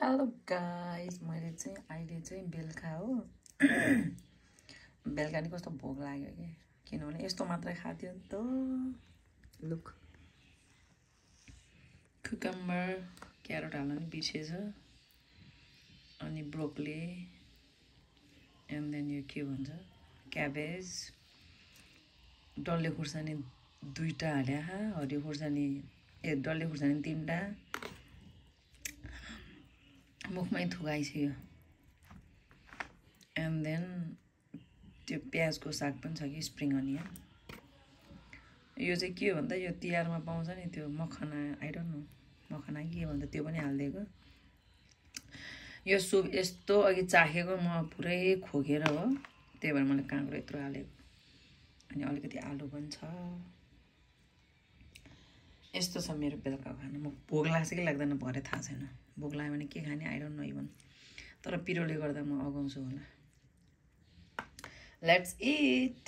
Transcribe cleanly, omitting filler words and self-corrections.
Hello guys, मैले चाहिँ अहिले चाहिँ बेलुका हो बेलुका नि कस्तो भोक लाग्यो कि किनभने यस्तो मात्रै खाथ्यो नि त। लुक, कुकम्बर क्यारोट हाल्न नि बिर्सेछ, अनि ब्रोकली, एन्ड देन यो के भन्छ क्याबेज, डल्ले खुर्सानी 2टा हाल्या, हरियो खुर्सानी डल्ले खुर्सानी 3टा, मुखमै थुकाइसक्यो। एन्ड देन त्यो प्याजको साग पनि छ कि स्प्रिङ अनियन। यो चाहिँ के हो भन्दा यो तिहारमा पाउँछ नि त्यो मखना, आई डोन्ट नो मखना के भन्छ, त्यो पनि हालिदिएको। यो सुप यस्तो अघि चाखेको म पुरै खोकेर हो, त्यही भएर मैले काँक्रो यत्रो हालेको, अनि अलिकति आलु पनि छ। यस्तो छ मेरो बेलुकाको खाना। म भोक लाग्छ कि लाग्दैन भरे थाहा छैन। भोक लाग्यो भने के खाने आई डोन्ट नो इभन, तर पिरोले गर्दा म अगाउँछु होला। Let's it.